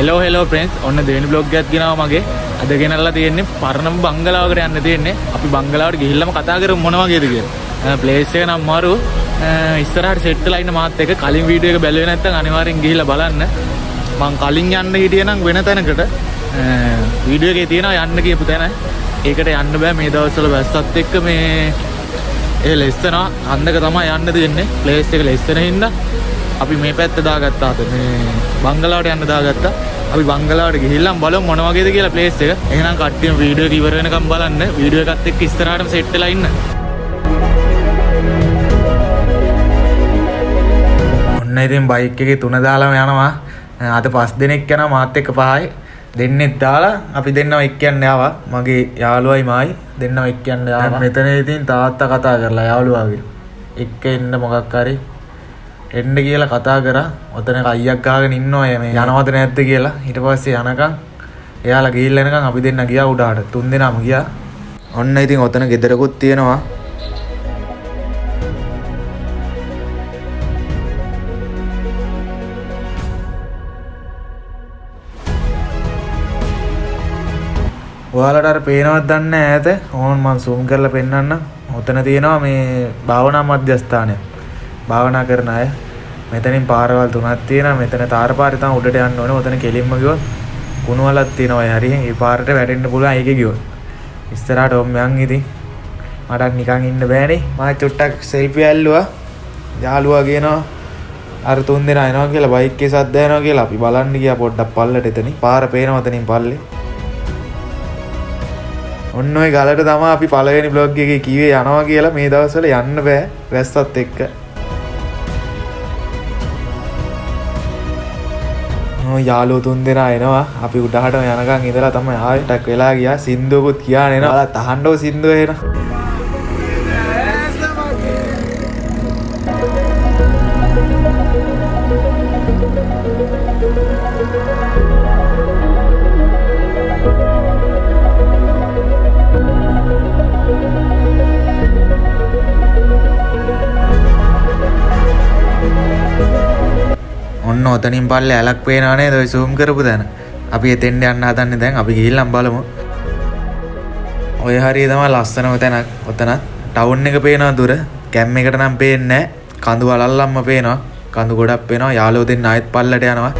Hello hello friends, ඔන්න දෙවෙනි blog එකක් ගෙනාවා මගේ. අද ගෙනල්ලා තියෙන්නේ පරණම බංගලාවකට යන්න තියෙන්නේ. අපි බංගලාවට ගිහිල්ලාම කතා කරමු මොන වගේද කියලා. ප්ලේස් එක නම් මරු. ඉස්සරහට සෙට් වෙලා ඉන්න මාත් එක්ක කලින් වීඩියෝ එක බැලුවේ නැත්නම් අනිවාර්යෙන් ගිහිල්ලා බලන්න. මං කලින් යන්න හිටියේ නම් වෙන තැනකට. වීඩියෝ එකේ තියෙනවා යන්න කියපු තැන. ඒකට යන්න බෑ මේ දවස්වල වැස්සත් එක්ක මේ ඒ ලෙස්සනවා කන්දක තමයි යන්න තියෙන්නේ. ප්ලේස් එක ලෙස්සන හින්දා අපි මේ පැත්ත දාගත්තා. අද මේ බංගලාවට යන්න දාගත්තා. අපි බංගලාවට ගිහිල්ලා බලමු මොන වගේද කියලා ප්ලේස් එක. එහෙනම් කට්ටියම වීඩියෝ එක ඉවර වෙනකම් බලන්න. වීඩියෝ එකත් එක්ක ඉස්සරහටම සෙට් වෙලා ඉන්න. ඔන්න ඉතින් බයික් එකේ තුන දාලාම යනවා. අද පස් දෙනෙක් යනවා මාත් එක්ක පහයි. දෙන්නෙක් දාලා අපි දෙන්නව එක්ක යන්න ආවා. මගේ යාළුවයි මායි දෙන්නව එක්ක යන්න ආවා. මෙතන ඉතින් තාත්තා කතා කරලා යාළුවාගේ එක්ක එන්න මොකක් හරි එන්න කියලා කතා කරා. ඔතන අයියක් ගහගෙන ඉන්නවා මේ යනවද නැද්ද කියලා. ඊට පස්සේ යනකම් එයාලා ගිහිල්ලා එනකම් අපි දෙන්න ගියා උඩහට. තුන් දෙනාම ගියා. ඔන්න ඉතින් ඔතන ගෙදරකුත් තියෙනවා. ඔයාලට අර පේනවද දන්නේ නැහැ ඈත. ඕන් මං සූම් කරලා පෙන්නන්නම්. ඔතන තියෙනවා මේ භාවනා මධ්‍යස්ථානය. භාවනා කරන අය. මෙතනින් පාරවල් තුනක් තියෙනවා. මෙතන තාර පාරේ තමයි උඩට යන්න ඕනේ. ඔතන කෙලින්ම ගියොත් කුණු වලක් තියෙනවා ඔය හරියෙන්. ඒ පාරට වැටෙන්න පුළුවන් ඒකේ ගියොත්. ඉස්සරහට ඔම් යන් ඉතින්. මටත් නිකන් ඉන්න බෑනේ. මම චුට්ටක් සෙල්ෆි ඇල්ලුවා. යාළුවා කියනවා අර තුන් දෙනා එනවා කියලා බයික් එකේ සද්ද එනවා කියලා. අපි බලන්න ගියා පොඩ්ඩක් පල්ලට එතනින්. පාර පේනවා එතනින් පල්ලේ. ඔන්න ඔය ගලට තමයි අපි පළවෙනි බ්ලොග් එකේ කිව්වේ යනවා කියලා. මේ දවස්වල යන්න බෑ වැස්සත් එක්ක. ඔය යාළුවෝ තුන් දෙනා එනවා. අපි උඩහටම යනකම් ඉඳලා තමයි ආවේ. ටක් වෙලා ගියා. සින්දුවකුත් කියාගෙන එනවා. ඔයාලත් අහන්නකෝ සින්දුව එහෙනම්. ඔන්න ඔතනින් පල්ලේ ඇලක් පේනව නේද ඔය සූම් කරපු තැන. අපි එතෙන්ට යන්න හදන්නේ දැන්. අපි ගිහිල්ලම් බලමු. ඔය හරිය තමයි ලස්සනම තැනක්. ඔතන ටවුන් එක පේනවා දුර. කැම් එකට නම් පේන්නේ නෑ. කඳු වලල්ලම්ම පේනවා. කඳු ගොඩක් පේනවා. යාළුවෝ දෙන්න ආයෙත් පල්ලට යනවා.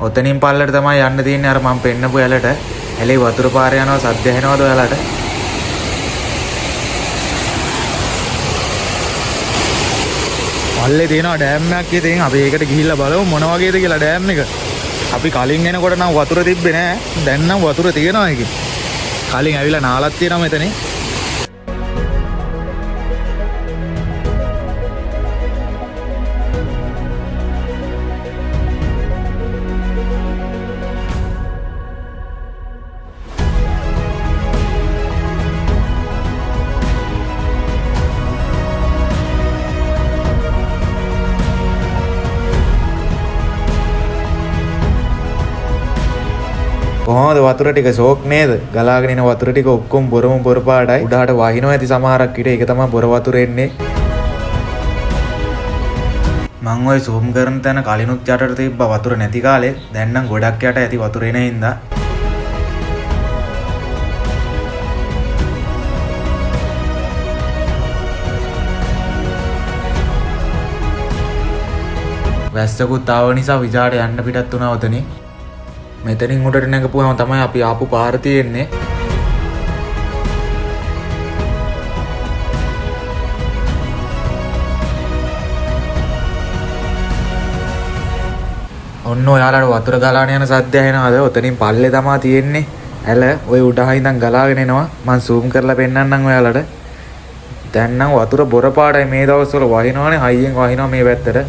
ඔතනින් පල්ලට තමයි යන්න තියෙන්නේ අර මම පෙන්නපු ඇලට. ඇලේ වතුර පාර යනවා. සද්ද ඇහෙනවද ඔයාලට? පල්ලේ තියෙනවා ඩෑම් එකක් ඉතින් අපි ඒකට ගිහිල්ලා බලමු මොන වගේද කියලා ඩෑම් එක. අපි කලින් එනකොට නම් වතුර තිබ්බේ නෑ. දැන් නම් වතුර තියෙනවා ඒකේ. කලින් ඇවිල්ලා නාලක් තියෙනවා මෙතනින්. කොහොමද වතුර ටික ෂෝක් නේද? ගලාගෙන එන වතුර ටික ඔක්කොම බොරම බොර පාටයි. උඩහට වහිනවා ඇති සමහරක් විට. ඒක තමයි බොර වතුර එන්නේ. මං ඔය සූම් කරන තැන කලිනුත් යටට තිබ්බ වතුර නැති කාලේ. දැන් නම් ගොඩක් යට ඇති වතුර එන හින්දා. වැස්සකුත් ආව නිසා විජාට යන්න පිටත් වුණා ඔතනින්. මෙතනින් උඩට නැගපුවම තමයි අපි ආපු පාර තියෙන්නේ. ඔන්න ඔයාලට වතුර ගලාන යන සද්ද ඇහෙනවද? ඔතනින් පල්ලේ තමා තියෙන්නේ. ඇල ඔය උඩහ ඉඳන් ගලාගෙන එනවා. මං සූම් කරලා පෙන්නන්නම් ඔයාලට. දැන් නම් වතුර බොර පාටයි මේ දවස්වල වහිනවනේ. හයියෙන් වහිනවා මේ පැත්තට.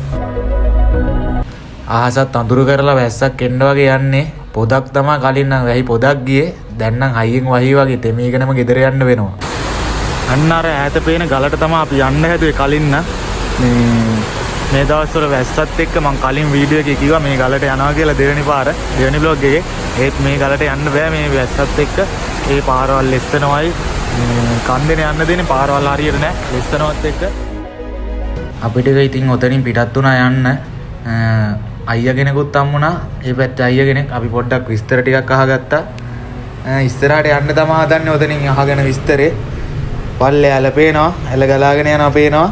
අහසත් අඳුරු කරලා වැස්සක් එන්න වගේ යන්නේ. පොදක් තමා කලින් නම් වැහි පොදක් ගියේ. දැන් නම් හයියෙන් වහී වගේ තෙමීගෙනම ගෙදර යන්න වෙනවා. අන්න අර ඈත පේන ගලට තමා අපි යන්න හැදුවේ කලින් නම්. මේ දවස්වල වැස්සත් එක්ක මං කලින් වීඩියෝ එකේ කිව්වා මේ ගලට යනවා කියලා දෙවෙනි පාර, දෙවෙනි බ්ලොග් එකේ. ඒත් මේ ගලට යන්න බෑ මේ වැස්සත් එක්ක. ඒ පාරවල් ලෙස්සනවයි. මේ කන්දේනේ යන්න දෙන්නේ පාරවල් හරියට නෑ ලෙස්සනවත් එක්ක. අපිට ඉතින් ඔතනින් පිටත් වුණා යන්න. අයියා කෙනෙකුත් හම්බුණා. ඒ පැත්තේ අයියා කෙනෙක් අපි පොඩ්ඩක් විස්තර ටිකක් අහගත්තා. ඉස්සරහට යන්න තමයි හදන්නේ ඔතනින් අහගෙන විස්තරේ. පල්ලේ ඇල පේනවා. ඇල ගලාගෙන යනවා පේනවා.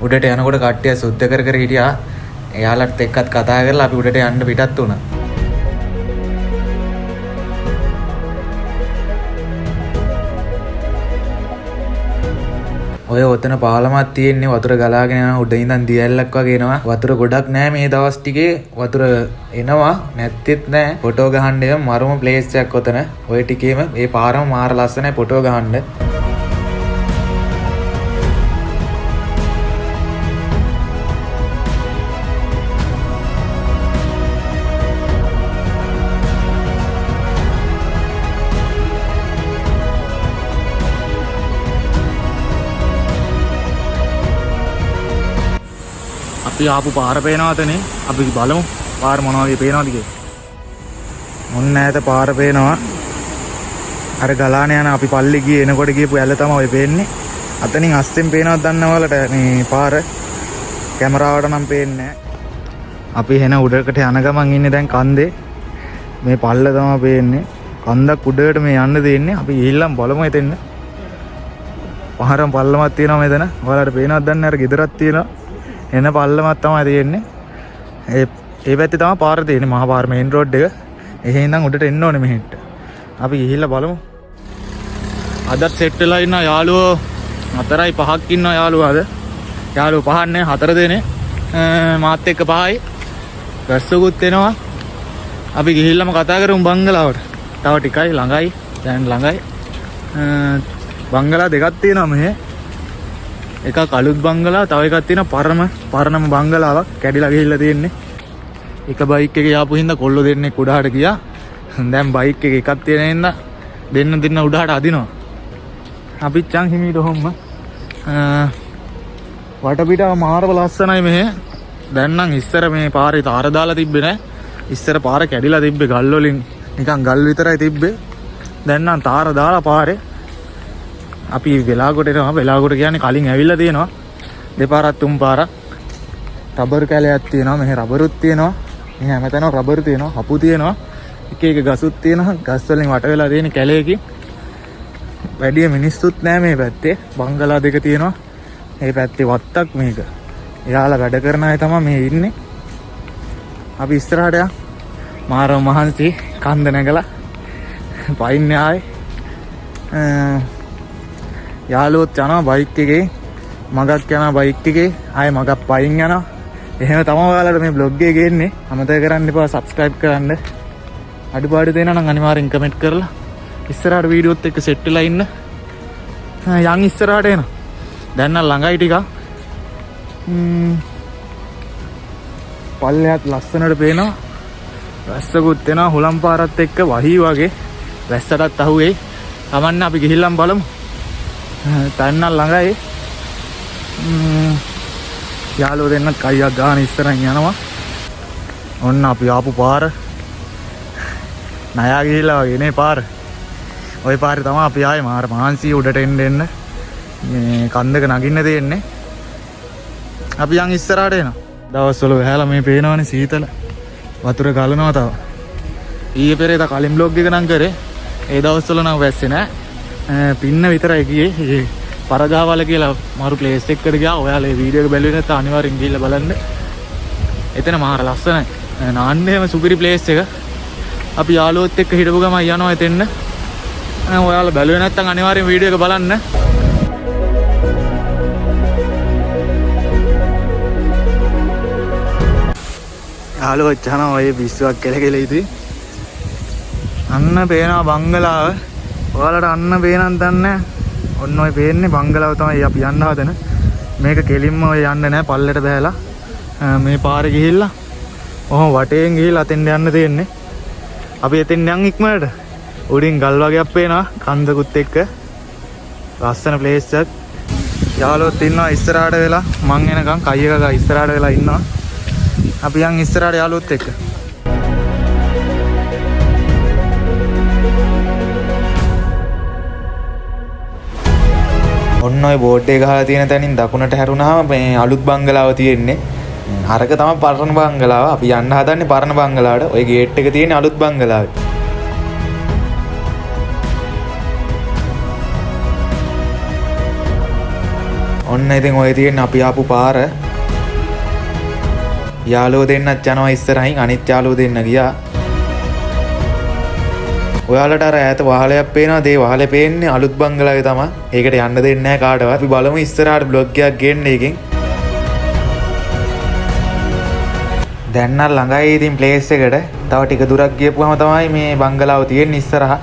උඩට යනකොට කට්ටිය සුද්ධ කර කර හිටියා. එයාලත් එක්කත් කතා කරලා අපි උඩට යන්න පිටත් වුණා. ඔය ඔතන පාලමක් තියෙන්නේ වතුර ගලාගෙන යන උඩ ඉඳන් දියැලක් වගේ එනවා. වතුර ගොඩක් නෑ මේ දවස් ටිකේ. වතුර එනවා නැත්තේත් නෑ. ෆොටෝ ගහන්න එම මරුම ප්ලේස් එකක් ඔතන. ඔය ටිකේම මේ පාරම මාර ලස්සනයි ෆොටෝ ගහන්න. අපි ආපු පාර පේනවා අතනේ. අපි බලමු පාර මොන වගේ පේනවද කියලා. ඔන්න ඈත පාර පේනවා. අර ගලාන යන අපි පල්ලේ ගියේ එනකොට ගියපු ඇල තමයි ඔය පේන්නේ. අතනින් අස්සෙන් පේනවද දන්නේ ඔයාලට මේ පාර කැමරාවට නම් පේන්නේ නැහැ. අපි එන උඩකට යන ගමන් ඉන්නේ දැන් කන්දේ. මේ පල්ල තමයි පේන්නේ. කන්දක් උඩට මේ යන්න තියෙන්නේ. අපි ගිහිල්ලාම බලමු එතෙන්න. පහරම පල්ලමක් තියෙනවා මෙතන. ඔයාලට පේනවද දන්නේ නැහැ. අර ගෙදරක් තියෙනවා. එන පල්ලමක් තමයි තියෙන්නේ. ඒ ඒ පැත්තේ තමයි පාර තියෙන්නේ. මහා පාර මේන් රෝඩ් එක. එහෙ ඉඳන් උඩට එන්න ඕනේ මෙහෙට. අපි ගිහිල්ලා බලමු. අදත් සෙට් වෙලා ඉන්න යාළුවෝ 4යි 5ක් ඉන්නවා යාළුවෝ අද. යාළුවෝ පහක් නෑ 4 දෙනේ. මාත් එක්ක 5යි. වැස්සකුත් එනවා. අපි ගිහිල්ලාම කතා කරමු බංගලාවට. තව ටිකයි ළඟයි. දැන් ළඟයි. බංගලා දෙකක් තියෙනවා මෙහෙ. එකක් අලුත් බංගලාව, තව එකක් තියෙනවා පරණම බංගලාවක් කැඩිලා ගිහිල්ලා තියෙන්නේ. එක බයික් එකේ ආපු හින්දා කොල්ලෝ දෙන්නෙක් උඩහට ගියා. දැන් බයික් එක එකක් තියෙන හින්දා දෙන්න දෙන්න උඩහට අදිනවා. අපිත් චං හිමීට ඔහොම. වටපිටාව මාරව ලස්සනයි මෙහෙ. දැන් නම් ඉස්සර මේ පාරේ තාර දාලා තිබ්බේ නෑ. ඉස්සර පාර කැඩිලා තිබ්බේ ගල් වලින් නිකන් ගල් විතරයි තිබ්බේ. දැන් නම් තාර දාලා පාරේ. අපි වෙලාවකට එනවා. වෙලාවකට කියන්නේ කලින් ඇවිල්ලා තියෙනවා. දෙපාරක් තුන් පාරක්. රබර් කැලයක් තියෙනවා. මෙහෙ රබරුත් තියෙනවා. මෙහෙ හැමතැනම රබර් තියෙනවා. හපු තියෙනවා. එක එක ගසුත් තියෙනවා. ගස් වලින් වට වෙලා තියෙන කැලේකින්. වැඩි මිනිස්සුත් නෑ මේ පැත්තේ. බංගලා දෙක තියෙනවා. මේ පැත්තේ වත්තක් මේක. එයාලා වැඩ කරන අය තමයි මේ ඉන්නේ. අපි ඉස්සරහට යන්. මාරම මහන්සි කන්ද නැගලා පයින් ආයේ. යාළුවොත් යනවා බයික් එකේ. මගක් යනවා බයික් එකේ. ආයේ මගක් පයින් යනවා. එහෙම තමයි ඔයාලට මේ බ්ලොග් එකේ ගේන්නේ. අමතක කරන්න එපා සබ්ස්ක්‍රයිබ් කරන්න. අඩුපාඩු තියෙනවා නම් අනිවාර්යෙන් කමෙන්ට් කරලා ඉස්සරහට වීඩියෝත් එක්ක සෙට් වෙලා ඉන්න. යන් ඉස්සරහට එන. දැන් නම් ළඟයි ටිකක්. පල්ලෙහාත් ලස්සනට පේනවා. වැස්සකුත් එනවා හුලම් පාරත් එක්ක වහී වගේ. වැස්සටත් අහුවෙයි. තමන්න අපි ගිහිල්ලම් බලමු. තැන් නම් ළඟයි. යාළුවෝ දෙන්නත් කයියක් ගාන ඉස්සරහින් යනවා. ඔන්න අපි ආපු පාර ණයා ගිහිල්ලා වගේ නේ පාර. ওই පාරේ තමයි අපි ආයේ මාර මහන්සි උඩට එන්න එන්න මේ කන්දක නගින්න තියෙන්නේ. අපි යන් ඉස්සරහට එනවා. දවස්වල වැහැලා මේ පේනවනේ සීතල වතුර ගලනවා තව. ඊයේ පෙරේදා කලින් බ්ලොග් එක නම් කරේ. ඒ දවස්වල නම් වැස්සේ නෑ. පින්න විතරයි ගියේ. ඒ පරගාවල කියලා මරු ප්ලේස් එකකට ගියා. ඔයාලා මේ වීඩියෝ එක බැලුවේ නැත්නම් අනිවාර්යෙන් ගිහිල්ලා බලන්න. එතන මාර ලස්සනයි. නාන්න එහෙම සුපිරි ප්ලේස් එක. අපි යාළුවොත් එක්ක හිටපු ගමන් යනවා එතෙන්න. ඔයාලා බැලුවේ නැත්නම් අනිවාර්යෙන් වීඩියෝ එක බලන්න. යාළුවෝ යනවා ඔය පිස්සුවක් කියලා කියලා ඉතින්. අන්න පේනවා බංගලාව. ඔයාලට අන්න පේනන් දන්නේ නැහැ. ඔන්න ඔය පේන්නේ බංගලාව තමයි අපි යන්න හදන. මේක කෙලින්ම ඔය යන්න නෑ පල්ලෙට බහැලා. මේ පාරේ ගිහිල්ලා ඔහොම වටේන් ගිහිල්ලා අතෙන් යන්න තියෙන්නේ. අපි එතෙන් යන් ඉක්මනට. උඩින් ගල් වගේක් පේනවා කන්දකුත් එක්ක. ලස්සන ප්ලේස් එකක්. යාළුවොත් ඉන්නවා ඉස්සරහට වෙලා. මං එනකන් කයි එක ගා ඉස්සරහට වෙලා ඉන්නවා. අපි යන් ඉස්සරහට යාළුවොත් එක්ක. ඔන්න ඔය බෝඩ් එක ගහලා තියෙන තැනින් දකුණට හැරුණාම මේ අලුත් බංගලාව තියෙන්නේ. අරක තමයි පරණ බංගලාව. අපි යන්න හදන්නේ පරණ බංගලාවට. ඔය ගේට් එක තියෙන්නේ අලුත් බංගලාවේ. ඔන්න ඉතින් ඔය තියෙන්නේ අපි ආපු පාර. යාළුවෝ දෙන්නත් යනවා ඉස්සරහින්, අනිත් යාළුවෝ දෙන්න ගියා. ඔයාලට අර ඈත වහලයක් පේනවාද? ඒ වහලේ පේන්නේ අලුත් බංගලාවේ තමයි. ඒකට යන්න දෙන්නේ නැහැ කාටවත්. අපි බලමු ඉස්සරහට බ්ලොග් එකක් ගේන්න ඒකෙන්. දැන් නම් ළඟයි ඉතින් ප්ලේස් එකට. තව ටික දුරක් ගියපුවම තමයි මේ බංගලාව තියෙන්නේ ඉස්සරහා.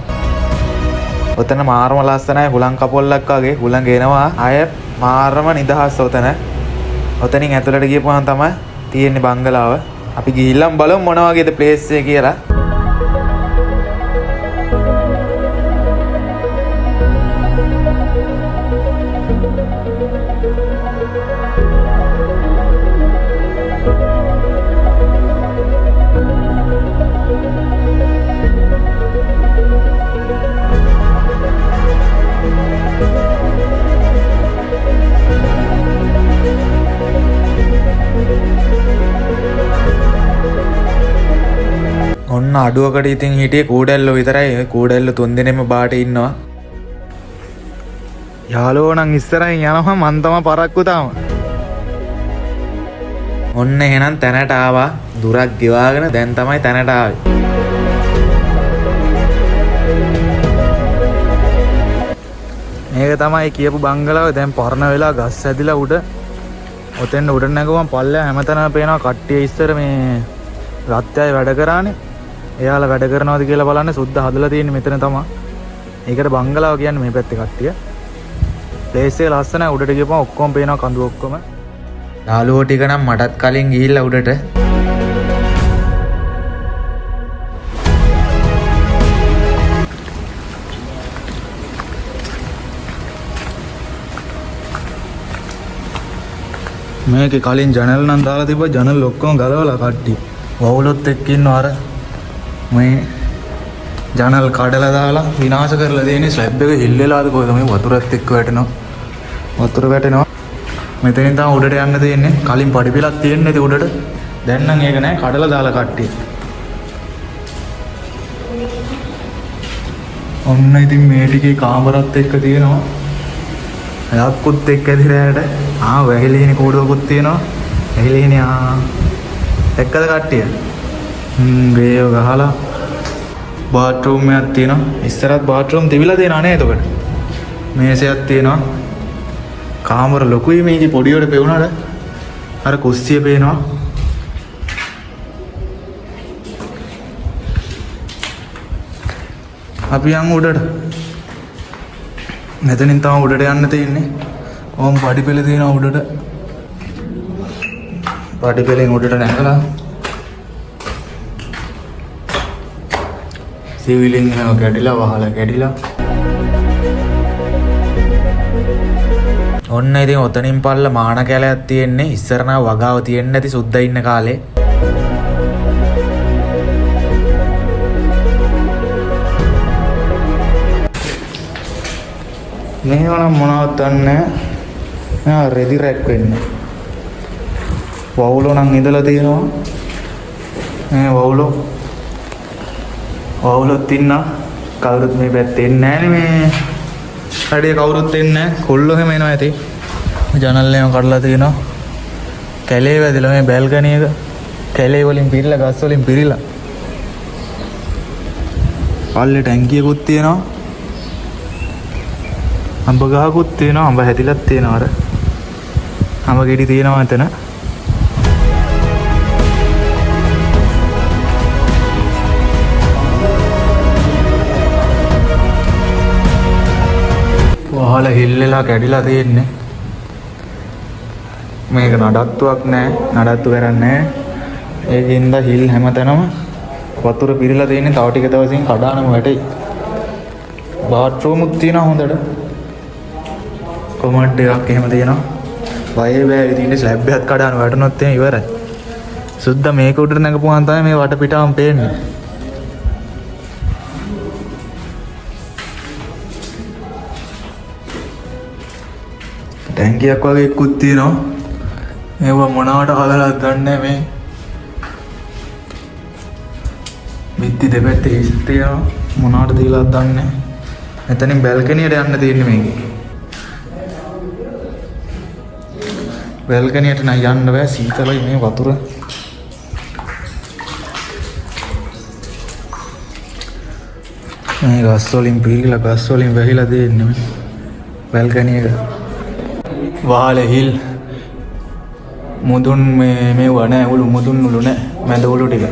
ඔතන මාරම ලස්සනයි, හුලං කපොල්ලක් වගේ හුලං එනවා. අය මාරම නිදහස් ඔතන. ඔතනින් ඇතුළට ගියපුවම තමයි තියෙන්නේ බංගලාව. අපි ගිහිල්ලම බලමු මොන වගේද ප්ලේස් එක කියලා. ඔන්න අඩුවකට ඉතින් හිටියේ කූඩැල්ලෝ විතරයි. ඒ කූඩැල්ලෝ තුන් දෙනෙම බාට ඉන්නවා. යාළුවෝ නම් ඉස්සරහින් යනවා, මං තමයි පරක්කු තාම. ඔන්න එහෙනම් තැනට ආවා. දුරක් ගෙවාගෙන දැන් තමයි තැනට ආවේ. මේක තමයි කියපු බංගලාව. දැන් පරණ වෙලා ගස් ඇදිලා උඩ. ඔතෙන් උඩ නැගුවම පල්ලෙහා හැමතැනම පේනවා කට්ටිය ඉස්සර මේ රත්යයි වැඩ කරානේ. එයාලා වැඩ කරනවද කියලා බලන්න සුද්ද හදලා තියෙන්නේ මෙතන තමයි. ඒකට බංගලාව කියන්නේ මේ පැත්තේ කට්ටිය. ප්ලේස් එක ලස්සනයි. උඩට ගියපුවම ඔක්කොම පේනවා කඳු ඔක්කොම. යාළුවෝ ටික නම් මටත් කලින් ගිහිල්ලා උඩට. මේකේ කලින් ජනල් නම් දාලා තිබ්බා, ජනල් ඔක්කොම ගලවලා කට්ටිය. වවුලොත් එක්ක ඉන්නවා අර මේ ජනල් කඩලා දාලා විනාශ කරලා තියෙන්නේ. ස්ලැබ් එක හිල් වෙලාද කොහෙද මේ වතුරත් එක්ක වැටෙනවා. වතුර වැටෙනවා. මෙතනින් තමයි උඩට යන්න තියෙන්නේ. කලින් පඩි පෙළක් තියෙන්නේ ඉතින් උඩට. දැන් නම් ඒක නෑ, කඩලා දාලා කට්ටිය. ඔන්න ඉතින් මේ ටිකේ කාමරත් එක්ක තියෙනවා. අයක්කුත් එක්ක ඇති රෑට. ආ වැහිලිහිනි කූඩුවකුත් තියෙනවා. වැහිලිහිනි ආ එක්කද කට්ටිය? වේව ගහලා බාත්රූම් එකක් තියෙනවා. ඉස්සරහත් බාත්රූම් තිබිලා තියෙනවා නේ එතකොට. මේසයක් තියෙනවා. කාමර ලොකුයි මේකේ පොඩි වල පෙවුනට. අර කුස්සිය පේනවා. අපි යන් උඩට. මෙතනින් තමයි උඩට යන්න තියෙන්නේ. ඕම් පඩි පෙළ තියෙනවා උඩට. පඩි පෙළෙන් උඩට නැගලා සිවිලින් එහෙම කැඩිලා වහලා කැඩිලා. ඔන්න ඉතින් ඔතනින් පල්ල මාන කැලයක් තියෙන්නේ. ඉස්සර නම් වගාව තියෙන්නේ නැති සුද්දා ඉන්න කාලේ. මේව නම් මොනවද දන්නේ නැහැ. මෙයා රෙදි රැක් වෙන්නේ. වවුලෝ නම් ඉඳලා තියෙනවා. මේ වවුලෝ වවුලොත් ඉන්නා. කවුරුත් මේ පැත්තේ එන්නේ නැහනේ මේ. කඩේ කවුරුත් එන්නේ නැහැ. කොල්ලෝ එහෙම එනවා ඇති. ජනල් එහෙම කඩලා තියෙනවා. කැලේ වැදිලා මේ බැල්කනි එක කැලේ වලින් පිරීලා ගස් වලින් පිරීලා. පල්ලේ ටැංකියකුත් තියෙනවා. අඹ ගහකුත් තියෙනවා. අඹ හැදිලත් තියෙනවා අර. අඹ ගෙඩි තියෙනවා එතන. වහල හිල් වෙලා කැඩිලා තියෙන්නේ. මේක නඩත්තුවක් නෑ, නඩත්තු කරන්නේ නෑ. ඒකින්ද හිල් හැමතැනම වතුර පිරিলা තියෙන්නේ. තව ටික දවසින් කඩානම වැටෙයි. බාත්රූම් උත් තියෙනවා හොඳට. කොමඩ් එකක් එහෙම තියෙනවා. වයේ බෑ ඉතින් ස්ලැබ් එකක් කඩාන වැටුනොත් එහෙම ඉවරයි. සුද්දා මේක උඩට නැගපුවාම තමයි මේ වටපිටාවම පේන්නේ. ටැංකියක් වගේ එක්කුත් තියෙනවා. මේවා මොනවට හදලාද දන්නේ මේ. බිත්ති දෙපැත්තේ හිස් තියෙනවා. මොනවට දීලාද දන්නේ. මෙතනින් බැල්කනියට යන්න තියෙන්නේ මේකේ. බැල්කනියට නම් යන්න බෑ, සීතලයි මේ වතුර. මේ ගස් වලින් පිරීලා ගස් වලින් වැහිලා තියෙන්නේ මේ බැල්කනි එක. වහලේ හිල් මුදුන් මේ මේවා නෑ, උළු මුදුන් උළු නෑ, මැද උළු ටික.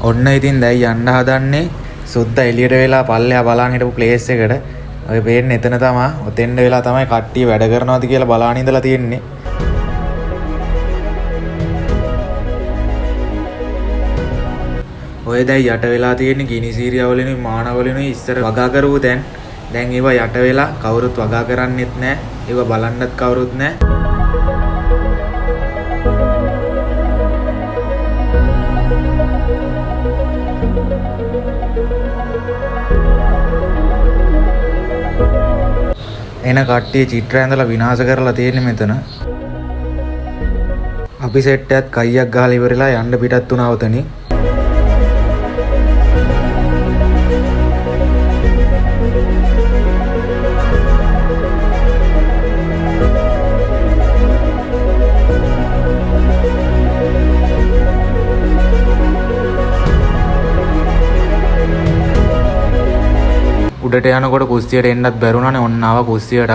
ඔන්න ඉතින් දැන් යන්න හදන්නේ සුද්දා එළියට වෙලා පල්ලෙහා බලන් හිටපු ප්ලේස් එකට. ඔය පේන්නේ එතන තමා. ඔතෙන්ද වෙලා තමයි කට්ටිය වැඩ කරනවද කියලා බලාන ඉඳලා තියෙන්නේ. ඔය දැන් යට වෙලා තියෙන්නේ ගිනිසීරියා වලිනුයි මාන වලිනුයි ඉස්සර වගා කරපු තැන්. දැන් ඒවා යට වෙලා කවුරුත් වගා කරන්නෙත් නෑ. ඒවා බලන්නත් කවුරුත් නෑ. එන කට්ටිය චිත්‍ර ඇඳලා විනාශ කරලා තියෙන්නේ මෙතන. අපි සෙට් එකත් කයියක් ගහලා ඉවරලා යන්න පිටත් වුණා ඔතනින්. උඩට යනකොට කුස්සියට එන්නත් බැරුණානේ, ඔන්න ආවා කුස්සියට.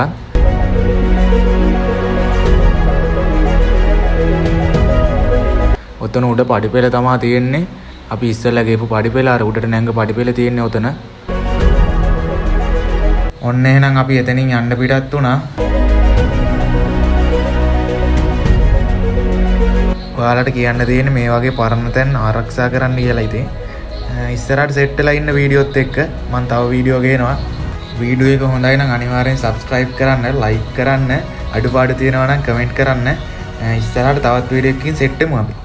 ඔතන උඩ පඩිපෙළ තමා තියෙන්නේ. අපි ඉස්සෙල්ලා ගිහපු පඩිපෙළ, අර උඩට නැංග පඩිපෙළ තියෙන්නේ ඔතන. ඔන්න එහෙනම් අපි එතනින් යන්න පිටත් වුණා. ඔයාලට කියන්න තියෙන්නේ මේ වගේ පරණ තැන් ආරක්ෂා කරන්න කියලා. ඉතින් ඉස්සරහට සෙට් වෙලා ඉන්න වීඩියෝත් එක්ක මම තව වීඩියෝ ගේනවා. වීඩියෝ එක හොඳයි නම් අනිවාර්යෙන් සබ්ස්ක්‍රයිබ් කරන්න, ලයික් කරන්න, අඩුපාඩු තියෙනවා නම් කමෙන්ට් කරන්න. ඉස්සරහට තවත් වීඩියෝ එකකින් සෙට් වෙමු අපි.